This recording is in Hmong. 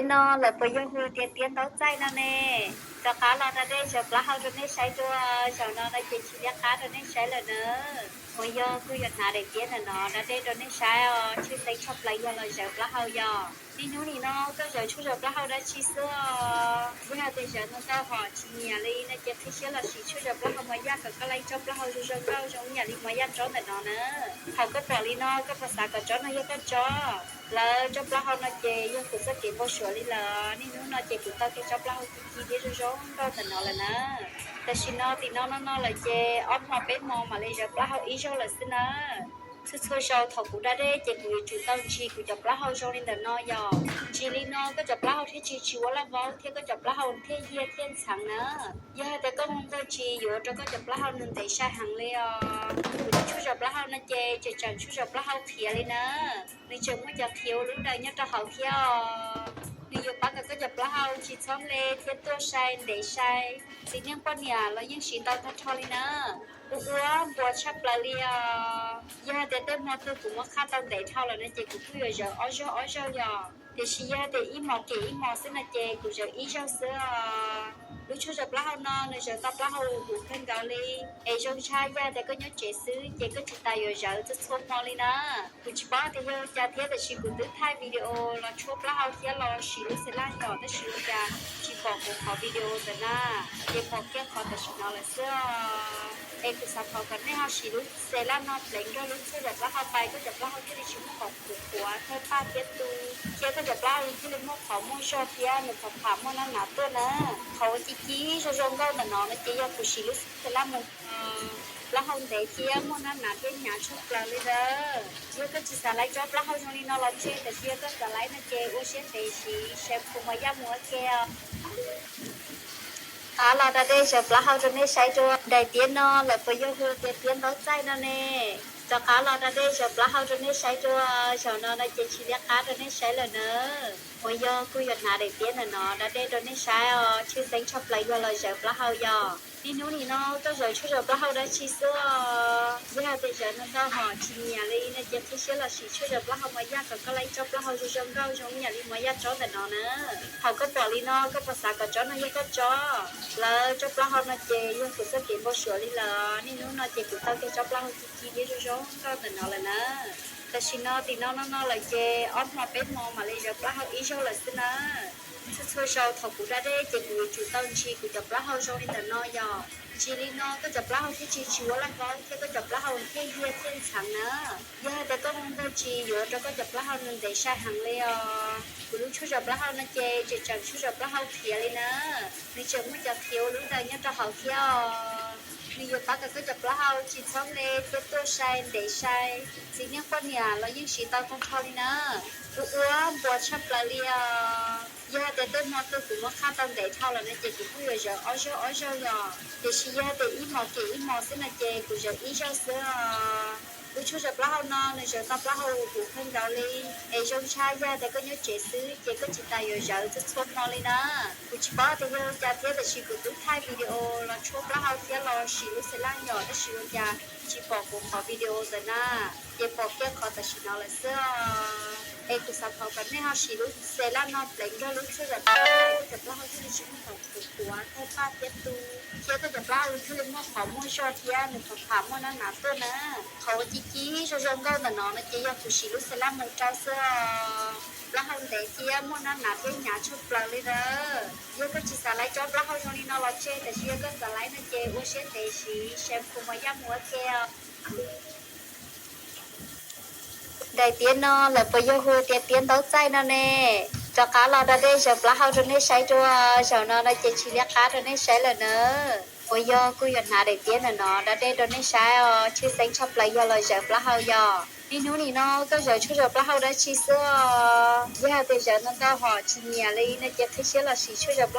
Tiab no lawv puas yog hu tias tiab ntaub txaij no ne? Rov qab los da dej zaws plaub hau rau nej saib dua. Zaum no no ces tsis liab qab rau nej saib lawm na. Uas yog kuj yuav hnav daim tiab ntawm no da dej rau nej saib os, tshwj xeeb tshaj plaws yog los zaws plaub hau yog. Niaj hnub nim no koj zaws tshuaj zaws plaub hau dab tsi xwb os? Yog hais tias zaws ntau ntau hom tsis nyiam li no ces qhib siab los sim tshuaj zaws plaub hau mos yaj kom koj laib tsob plaub hau zoo zoo nkauj zoo ib yam li mos yaj tsob ntawm no na. Thaum koj pom li no koj puas xav kom tsob no yog koj tsob? Lawv tsob plaub hau no ces yog kuv txoj kev npau suav li lawm. Niaj hnub no ces kuv tau kiag tsob plaub hau ci ci thiab zoo zoo nkauj ntawm no lawm na. Tam sim no tim no no no lawm ces ob hmo peb hmo mam li zaws plaub hau ib zaug lawm xwb na. Txhua txhua zaus thaum kuv da dej ces kuv yuav tsum tau ntsis kuv cov plaub hau zoo li ntawm no yog. Ntsis li no koj cov plaub hau thiaj tsis tsis ua laj vaub thiab koj cov plaub hau thiaj yiag thiaj ntxheev na. Yog hais tias koj muaj nqaij ntsis yuav ua rau koj cov plaub hau nws ntev sai heev li os. Kuv tshuaj zaws plaub hau no ces tseem tseem tshuaj zaws plaub hau qhiav li na. Nws tseem muaj cov qhiav ua lub daws nyob rau hauv thiab os. Nws yuav pab kom koj cov plaub hau tsis txhob nple thiab tuaj sai ntev sai. Txiv neej poj niam los yeej siv tau tag nrho li na. Ua ua npuas tshaj plaws li os. Yog hais tias tej hmo twg kuv muab qhaj tau ntev dhau lawm no ces kuv kuj yuav zaws ob zaug ob zaug yog. Tiam sis yog hais tias ib hmos kem ib hmos xwb no ces kuv zaws ib zaug xwb os. Lub tshuaj zaws plaub hau no nws zaws tau plaub hau huv kawg nkaus li. Es zoo tshaj yog hais tias koj nyob tsev xwb ces koj tsis tas yuav zaws txhua txhua hmo li na. Kuv tsis paub tias yog ua cas thiab tiam sis kuv twb thaij video los tshuaj plaub hau thiab los sim lub xev laj yom, tab sis ua cas tsis pom kuv qhov video ntawd na. Ces pom kiag qhov tam sim no lawm xwb os. Es kuv xav thov kom nej ho sim lub xev laj no pleev nrog lub tshuaj zaws plaub hau pais, koj cov plaub hau thiaj li tsis muaj qhov qhuav qhuav thawj paj thiab tu, thiab koj cov plaub hau thiaj li muaj qhov muaj zog thiab nws pham pham muaj nab nav tuaj na. Qhov uas ci ci zoo zoo nkauj ntawm no no ces yog kuv sim lub xev laj mus plaub hau ntev thiab muaj nab nav thiab hnyav tshaj plaws li ntawd. Yog koj tsis xav laib tsob plaub hau zoo li no los tseg, tiam sis yog koj xav laib no ces ua siab ntev siv shampoo mos yaj mus ua ke os. Rov qab los da dej zaws plaub hau rau nej saib dua. Daim tiab no lawv puas yog hu tias tiab ntaub txaij no ne? Rov qab los da dej zaws plaub hau rau nej saib dua. Zaum no no ces tsis liab qab rau nej saib lawm na. Uas yog kuj yuav hnav daim tiab ntawm no da dej rau nej saib os, tshwj xeeb tshaj plaws yog los zaws plaub hau yog. Niaj hnub nim no koj zaws tshuaj zaws plaub hau dab tsi xwb os? Yog hais tias zaws ntau ntau hom tsis nyiam li no ces qhib siab los sim tshuaj zaws plaub hau mos yaj kom koj laib tsob plaub hau zoo zoo nkauj zoo ib yam li mos yaj tsob ntawm no na. Thaum koj pom li no koj puas xav kom tsob no yog koj tsob? Lawv tsob plaub hau no ces yog kuv txoj kev npau suav li lawm. Niaj hnub no ces kuv tau kiag tsob plaub hau ci ci thiab zoo zoo nkauj ntawm no lawm na. Tam sim no tim no no no lawm ces ob hmo peb hmo mam li zaws plaub hau ib zaug lawm xwb na. Txhua txhua zaus thaum kuv da dej ces kuv yuav tsum tau ntsis kuv cov plaub hau zoo li ntawm no yog. Ntsis li no koj cov plaub hau thiaj tsis tsis ua laj vaub thiab koj cov plaub hau thiaj yiag thiaj ntxheev na. Yog hais tias koj muaj nqaij ntsis yuav ua rau koj cov plaub hau nws ntev sai heev li os. Kuv lub tshuaj zaws plaub hau no ces tseem tseem tshuaj zaws plaub hau qhiav li na. Nws tseem muaj cov qhiav ua lub daws nyob rau hauv thiab os. Nws yuav pab kom koj cov plaub hau tsis txhob nple thiab tuaj sai ntev sai. Txiv neej poj niam los yeej siv tau tag nrho li na. Ua ua npuas tshaj plaws li os. Yog hais tias tej hmo twg kuv muab qhaj tau ntev dhau lawm no ces kuv kuj yuav zaws ob zaug ob zaug yog. Tiam sis yog hais tias ib hmos kem ib hmos xwb no ces kuv zaws ib zaug xwb os. Lub tshuaj zaws plaub hau no nws zaws tau plaub hau huv kawg nkaus li. Es zoo tshaj yog hais tias koj nyob tsev xwb ces koj tsis tas yuav zaws txhua txhua hmo li na. Kuv tsis paub tias yog ua cas thiab tiam sis kuv twb thaij video los tshuaj plaub hau thiab los sim lub xev laj yom, tab sis ua cas tsis pom kuv qhov video ntawd na. Ces pom kiag qhov tam sim no lawm xwb os. Es kuv xav thov kom nej ho sim lub xev laj no pleev nrog lub tshuaj zaws plaub hau, koj cov plaub hau thiaj li tsis muaj qhov qhuav qhuav thawj paj thiab tu, thiab koj cov plaub hau thiaj li muaj qhov muaj zog thiab nws pham pham muaj nab nav tuaj na. Qhov uas ci ci zoo zoo nkauj ntawm no no ces yog kuv sim lub xev laj mus rau xwb os. Plaub hau ntev thiab muaj nab nav thiab hnyav tshaj plaws li ntawd. Yog koj tsis xav laib tsob plaub hau zoo li no los tseg, tiam sis yog koj xav laib no ces ua siab ntev siv shampoo mos yaj mus ua ke os. Daim tiab no lawv puas yog hu tias tiab ntaub txaij no ne? Rov qab los da dej zaws plaub hau rau nej saib dua. Zaum no no ces tsis liab qab rau nej saib lawm na. Uas yog kuj yuav hnav daim tiab ntawm no da dej rau nej saib os, tshwj xeeb tshaj plaws yog los zaws plaub hau yog. Niaj hnub nim no koj zaws tshuaj zaws plaub hau dab tsi xwb os? Yog hais tias zaws ntau ntau hom tsis nyiam li no ces qhib siab los sim tshuaj zaws